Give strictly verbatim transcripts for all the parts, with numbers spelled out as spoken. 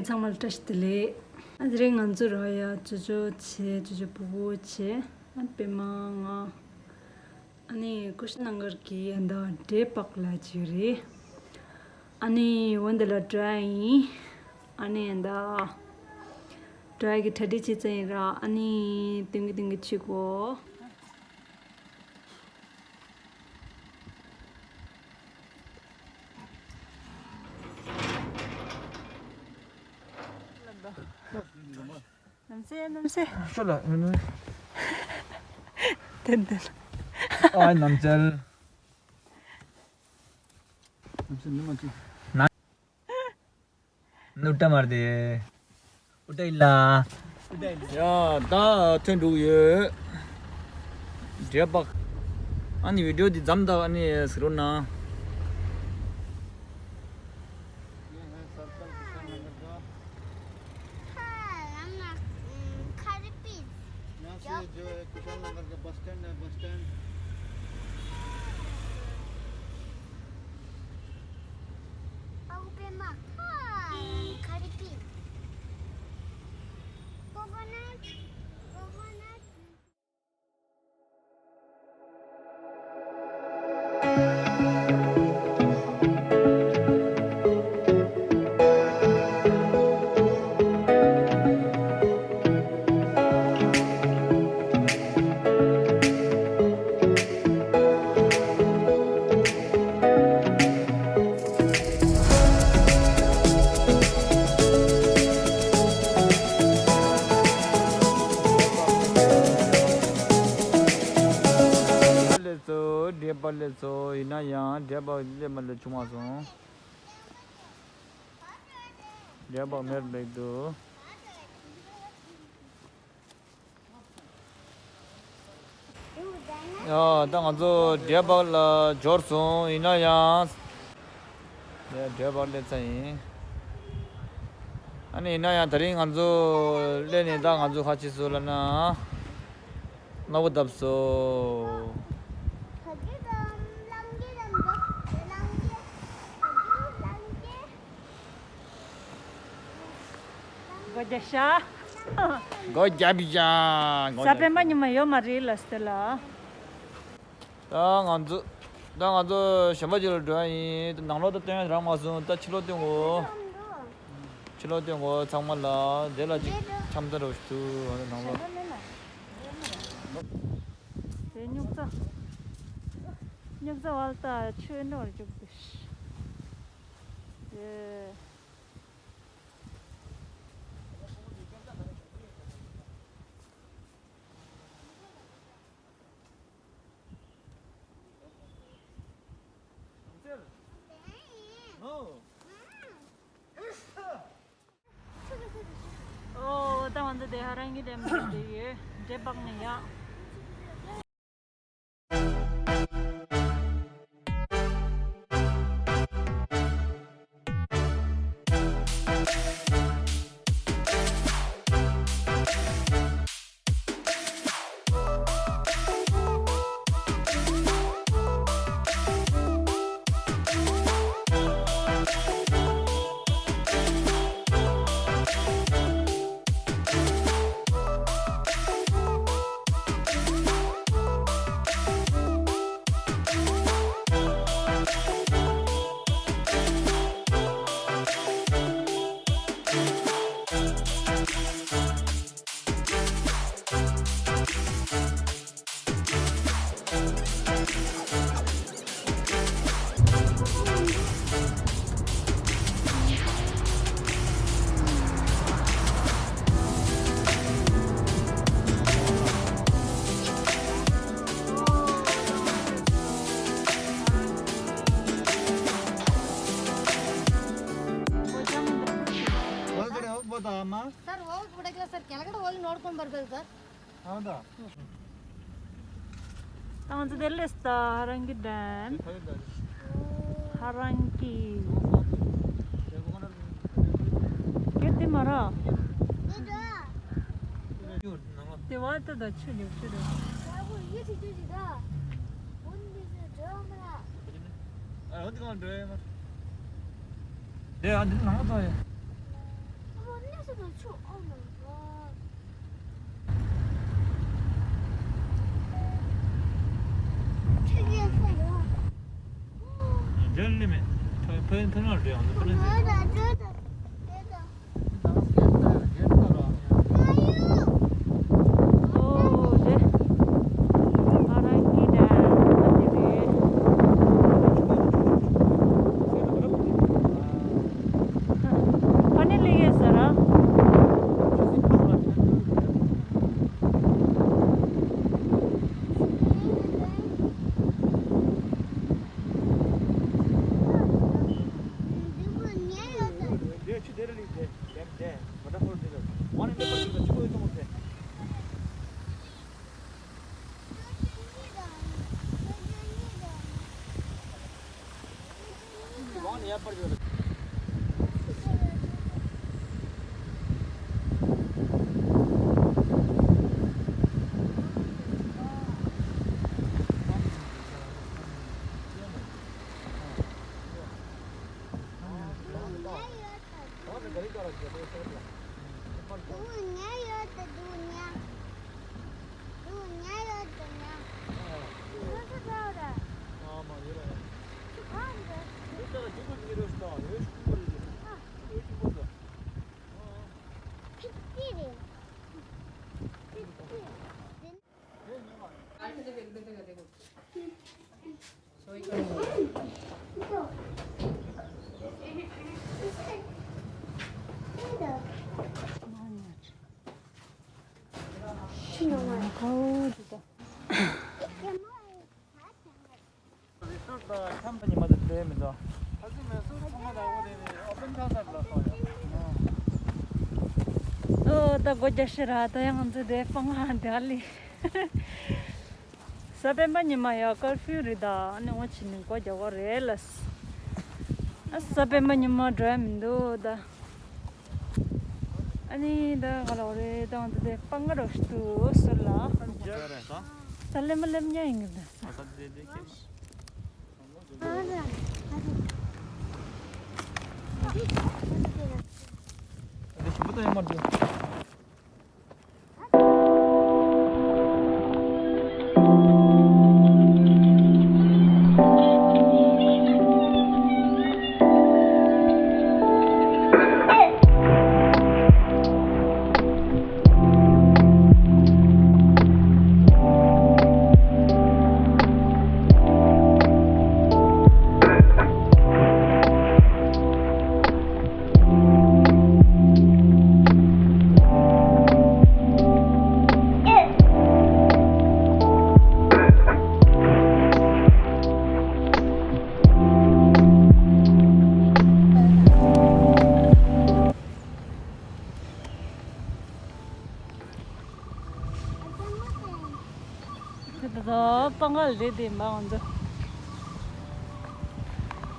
ཚང་མ་ལ་བཀྲ་ཤིས་བདེ་ལེགས། ཨ་དེ་རིང་ང་ཚོ་ར་ཡ་ཅོ་ཅོ་བྱས། ཅོ་ཅོ་པུ་པུ་བྱས། ཨ་པད་མ་ང་། ཨ་ནི་ཀུ་ཤི་ན་གར་གྱི་ཡ་ད་འབྲས་སྤགས་ལ་ཅིག་རེད། ཨ་ནི་འོན་ཏེ་ལ་འགྲོ་ཡ་ཡིན། ཨ་ནི་ཡ་ད་འགྲོ་ཡ་གི་གྲ་སྒྲིག་བྱེད་ཙང་ཡིན་ར། ཨ་ནི་སྟོན་གི་སྟོན་གི་ཆུ་གོ། ནམ་སེ་ནམ་སེ། ཤོ་ལ། ཏན་ཏན། ཨའི་ནམ་ཅལ། ནམ་སེ་ནུ་མ་ཅི། ན། ནུ་ཏ་མར་དེ། ཨུ་ཏ་ཨི་ལ། ཡ་ད་ཐོན་འགྲོ་གི་ཡོད། འབྲས་སྤགས། ཨ་ནི་བི་ཌིའོ་འདི་མཚམས་དང་ཨ་ནི་ཟེར་རོ་ན། हाँ, हम ना, उम, खरपीस। यहाँ से जो है कुशाल नगर का बस स्टैंड है, बस स्टैंड। और पे मा, हाँ, खरपीस। Coconut, coconut. ལེ་ཚོ། འབྲས་སྤགས་ལེ་ཚོ། ཡིན་ན་ཡང་འབྲས་སྤགས་ལེ་མ་ལེ་བྱུང་མ་སོང་། འབྲས་སྤགས་མེར་སླེབས་འདུག། ཡ་ད་ང་ཚོ་འབྲས་སྤགས་ལ་འབྱོར་སོང་། ཡིན་ན་ཡང་། ཡ་འབྲས་སྤགས་སླེབས་ཚར་ཡིན། ཨ་ནི་ཡིན་ན་ཡང་དེ་རིང་ང་ཚོ་སླེབས་ནས་ད་ང་ཚོ་ཁ་ཆེ་སུ་ལ་ན། སྣ་བུ་བཏབ་སོ། སྒོ་རྒྱབ་ཤག། སྒོ་རྒྱབ་ཤག། སྒོ་རྒྱབ་ཤག། ས་པན་པ་ཉི་མ་ཡོད་མ་རེད་ལ་སྟེ་ལ། ད་ང་ཚོ། ད་ང་ཚོ་གཞན་པ་ཅིག་ལ་འགྲོ་ཡ་ཡིན། ད་ནང་ལོགས་ད་སྟོན་ཡ་རག་མ་སོང་། ད་ཕྱི་ལོགས་སྟོན་དགོས། ཕྱི་ལོགས་སྟོན་དགོས། ཚང་མ་ལ་དེ་ལ་ཅིག་འཆམ་ཚ་རོ་ཞིག་ཐུག་ནང་ལོགས། དེ་སྨྱུག་རྩ། སྨྱུག་རྩ་བལ་ཏ་ཆོས་འགྲོ་བར་འཇུག་དུ། དེ། ཨོ། ད་ང་ཚོ་དེ་ཧ་རང་གི་ལྡེམ་དེ་ཡོད། འབྲས་སྤགས་ནས་ཡག། ಒಳಗಡೆ ಹೋಗ್ಬೋದಾ ಅಮ್ಮ? ಸರ್, ಹೋಗಕ್ ಬಿಡಕ್ಕಿಲ್ಲ ಸರ್, ಕೆಳಗಡೆ ಹೋಗಿ ನೋಡ್ಕೊಂಡ್ ಬರ್ಬೇಕು ಸರ್. ಹೌದಾ? ད་ང་ཚོ་དེ་ལས་ད་ཧ་རང་གི་ལྡེམ། ཧ་རང་གི། གལ་ཏེ་མ་ར། དེ་བ་ད་ད་ཆུ་ཉུག་ཆུ་རེད། དེ་ཨ་འདི་ནང་ལ་ཐོན་ཡོད། Oh my God. འཇལ་ནི་མེད། ཕ་ཕ་ཕ་ནང་འདྲེ་ཡང་ནི་ཕ་ནང་འདྲེ། ཨོ། ད་སྒོ་རྒྱག་ཤི་ར། ད་ཡང་ང་ཚོ་དེ་སྤང་ང་དེ་ལི། གཟའ་སྤེན་པ་ཉི་མ་ཡ་ཀར་ཕིའུ་རེད། ད་ཨ་ནི་འོ་ཕྱི་ནས་སྒོ་རྒྱག་གི་རེད་ལ། ཨ་གཟའ་སྤེན་པ་ཉི་མ་འགྲོ་ཡ་མི་འདུག་ད། ཨ་ནི་ད་ག་ལ་རེད། ད་ང་ཚོ་དེ་སྤང་ང་རོ་ཤི་དུ་སུ་ལ། ད་ལེ་མ་ལེ་མ་ཉ་ཡིན་གི་ད། དེ་ད་སྤང་ཁ་རེད་དེ། མ་འོང་ཚོ་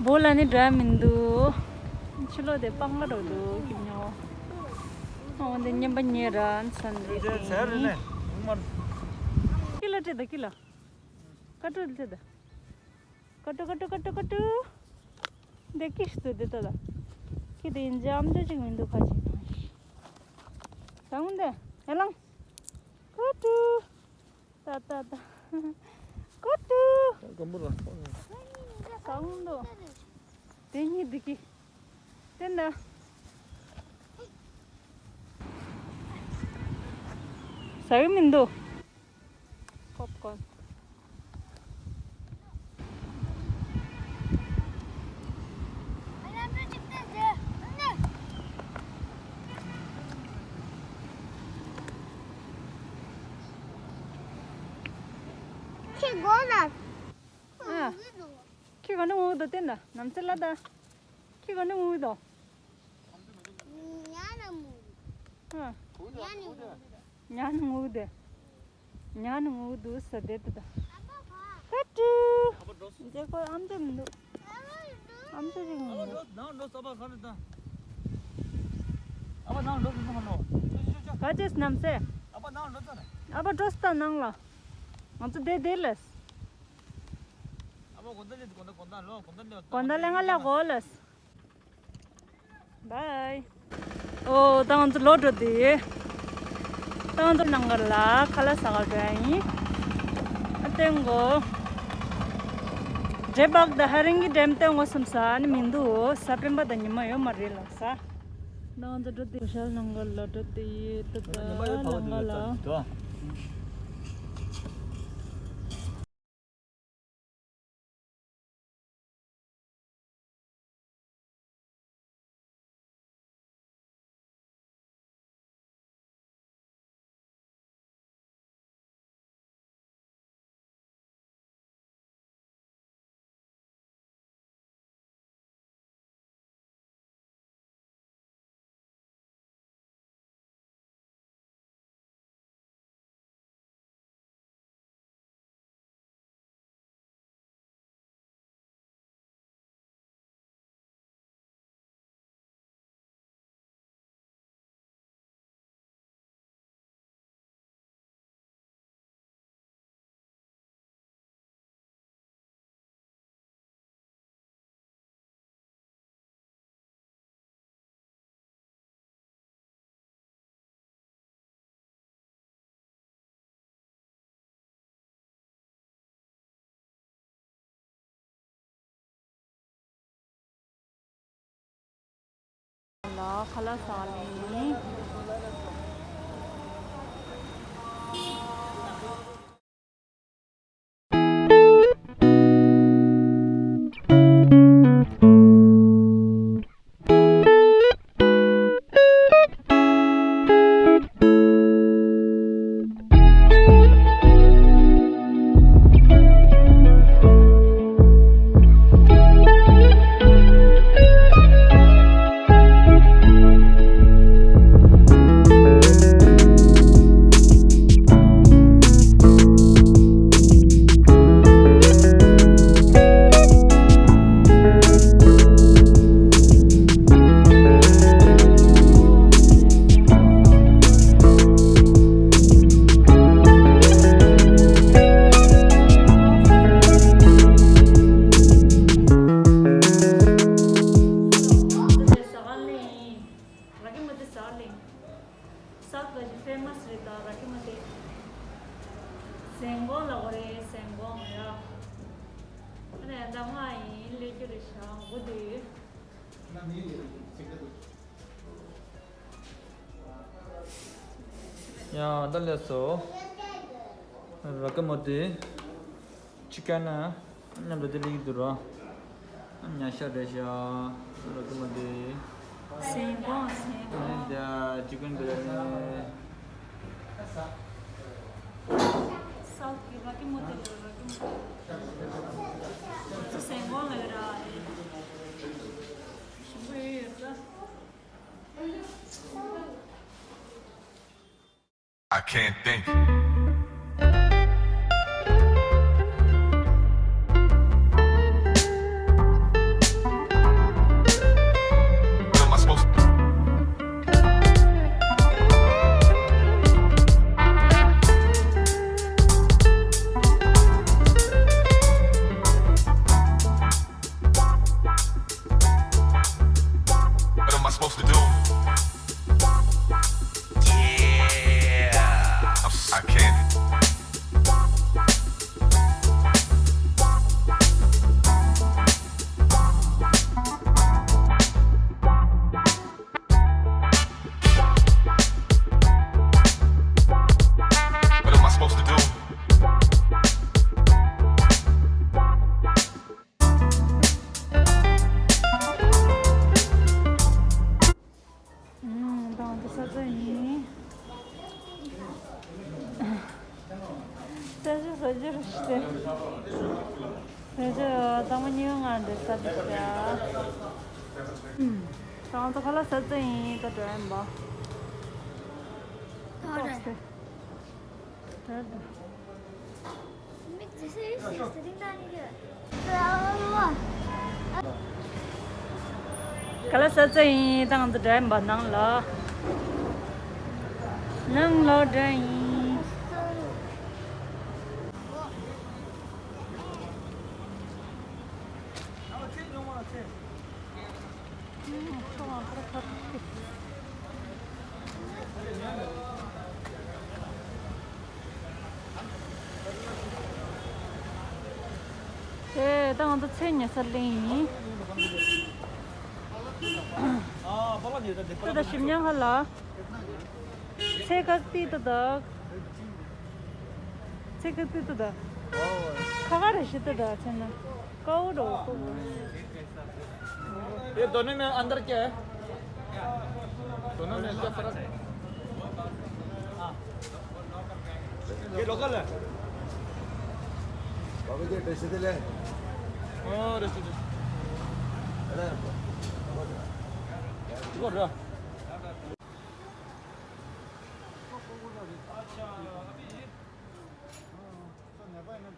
བོ་ལ་ནི་འགྲོ་ཡ་མི་འདུག་ཕྱི་ལོགས་དེ་སྤང་ཁ་རོ་འདུག་ཁྱིམ་ཉོ། འོ་འདི་ཉན་པ་ཉེ་ར་ཨན་སན་རེད་དེ། ཀི་ལ་ཏྲི་ད་ཀི་ལ། ཀ་ཏྲུ་ལ་ཏྲི་ད། ཀ་ཏྲུ་ཀ་ཏྲུ་ཀ་ཏྲུ་ཀ་ཏྲུ། འདི་ཀི་ཤི་ཏུ་འདི་ད་ད། ཀི་དེ་འཇམ་འཇམ་ཅིག་མི་འདུག་ཁ་ཅིག་ད། ད་འོ་འདི་ཡ་ལང་། ཀ་ཏྲུ། ད་ད་ད། ཀོ་ཏུ། སྐམ་པོ་ར་སོང་། ས་འོང་དོ། དེ་གཉིས་འདི་གི། དེ་ན། ཟ་གི་མི་འདུག་ཁོབ་ཁོབ། ཁྱི་གོ་ལ། ཨ། ཁྱི་ག་ནས་འོང་དོ་བསྟན་ད་ནམ་ཚེ་ལ་ད། ཁྱི་ག་ནས་འོང་དོ། ཉ་ན་མོ། ཨ། ཉ་ནས་འོང་དོ། ཉ་ནས་འོང་དོ། ཉ་ནས་འོང་དོ་ས་དེ་དུ་ད། ཀ་ཏུ། འདི་ཁོ་ཨམ་ཅོག་མི་འདུག་ཨམ་ཅོག་ཅིག་མི་འདུག་ག་ཅེས་ནམ་སེ། ཨ་ཕ་འགྲོ་སྟ་ནང་ལ། ང་ཚོ་བསྡད་བསྡད་ལས། གོན་ད་ལེ་ང་ལ་གོ་ལས། Bye. ཨོ། ད་ང་ཚོ་ལོག་འགྲོ་དུས། ད་ང་ཚོ་ནང་སྒར་ལ་ཁ་ལག་ཟ་གར་འགྲོ་ཡ་ཡིན། ཨ་ཏེ་མགོ། འདྲེ་སྦག་དང་ཧ་རིང་གི་འགྲེམས་སྟོན་དངོས་སུ་ཟ་ནི་མི་འདུག་ཟ་སྤེན་པ་དང་ཉི་མ་ཡོད་མ་རེད་ལགས་ས། ད་ང་ཚོ་འགྲོ་དུས་གོ་ཤར་ནང་སྒར་ལ་འགྲོ་དུས་ད་ད་ལམ་ཁ་ལ། ལ་ཁ་ལག་ཟ་ལེ་ཡིན། ར་ཀི་མ་ཏི་ཟ་ལེ། སའུཐ་ལ་ཞིག་ཕེ་མ་སི་རེད་ད་ར་ཀི་མ་ཏི། ཟན་གོང་ལ་གོ་རེད་ཟན་གོང་ཡ། ཨ་ནི་ད་ང་ཡིན་ལས་རྒྱུ་རེད་ཤག་འགོ་དུས། ཡ་ད་ལས་སོ། ར་ཀི་མ་ཏི། ཅི་ཀན་ན་མཉམ་དུ་དེ་ལེགས་འདུག་རོ། ཉ་ཤ་རེད་ཤག་ར་ཀི་མ་ཏི། སེང་གོང་སེང་གོང་། ཨ་ནི་ཅི་ཀན་བི་ར་ནི། སའུཐ་གི་ར་ཀི་མ་ཏི་ལ་ར་ཀི་མ་ཏི། ཚོ་སེང་གོང་ལ་ར། ཞིམ་པོ་ཡོད་ཡོད་ད། I can't think. What am I supposed to What am I supposed to do? Yeah. I'm, I can't. What am I supposed to do? ཨུམ། ད་ང་ཚོ་ས་ཆ་ཡིན། ས་ཆ་ས་ཆ་རུ་ཤི་སྟེ། ས་ཆ་ཚང་མ་ཉི་མ་ང་འདྲེ་ས་ཆ་ཡ། ཨུམ། ད་ང་ཚོ་ཁ་ལག་ཟ་ས་ཡིན་ད་འགྲོ་ཡིན་པ། ཨོ་རེད། ད་འགྲོ། ག་ལ་ས་ཚ་ཡིན་དང་འདི་འདྲ་ཡིན་པ་ནང་ལ། ནང་ལོག་འདྲ་ཡིན། ད་ང་ཚོ་ཚལ་ཉོ་སར་སླེབས་ཡིན། ད་ད་ཞིམ་ཉམས་ཧ་ལ། ཚལ་ཁག་ཏི་ད་ད། ཚལ་ཁག་ཏི་ད་ད། ཁ་ཁ་རེ་ཞིག་ད་ད་ཚལ་ན། དཀར་པོ་འགྲོ་ཁོ་བོ། ये दोनों में अंदर क्या है? दोनों में क्या फर्क है? ये लोकल है। बाबू जी, टेस्ट दे ले। हाँ, टेस्ट दे। अरे, बोल रहा। अच्छा, अभी। हाँ, तो नेपाल में।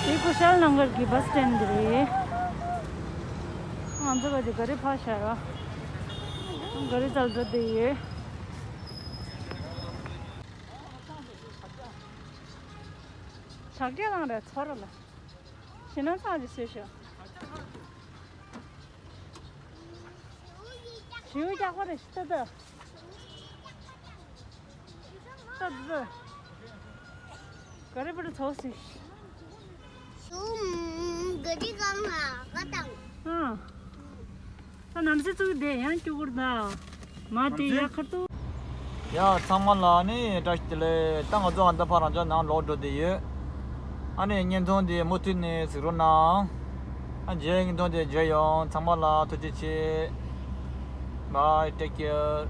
འདི་ཀུ་ཤལ་ནང་གར་གྱི་བྷ་སི་སི་ཊེན་ཌི་རེད། ང་ཚོ་ག་དེ་ག་རེ་ཕར་བཞག་ར། ག་རེ་ཙལ་འགྲོ་བསྡད་ཡོད། ཞག་སྐྱ་ལང་ར་ཚོར་ལ། ཞེ་ན་ཚང་གི་སུས་ཤོག་ཞེའུ་རྒྱག་པ་རེད་ཤི་ད་ད། ད་ད། ག་རེ་པར་ཚོགས་སི། ཤུམ་ག་རི་གང་ལ་ག་དང་། ཨང་། ད་ནམ་སེ་ཚུགས་དེ་ཡང་སྐྱུ་གུར་ད། མ་དེ་ཡ་ཁར་ཏུ། ཡ་ཚང་མ་ལ་ནི་བཀྲ་ཤིས་བདེ་ལེགས། ད་ང་ཚོ་ཨ་མདའ་ཕ་རང་ཅག་ནང་ལོག་འགྲོ་བསྡད་ཡོད། ཨ་ནི་བརྙན་ཐུང་འདི་མུ་མཐུད་ནས་གཟིགས་རོགས་གནང་། ཨ་རྗེས་བརྙན་ཐུང་འདི་མཇལ་ཡོང་། ཚང་མ་ལ་ཐུགས་རྗེ་ཆེ། Bye, take care.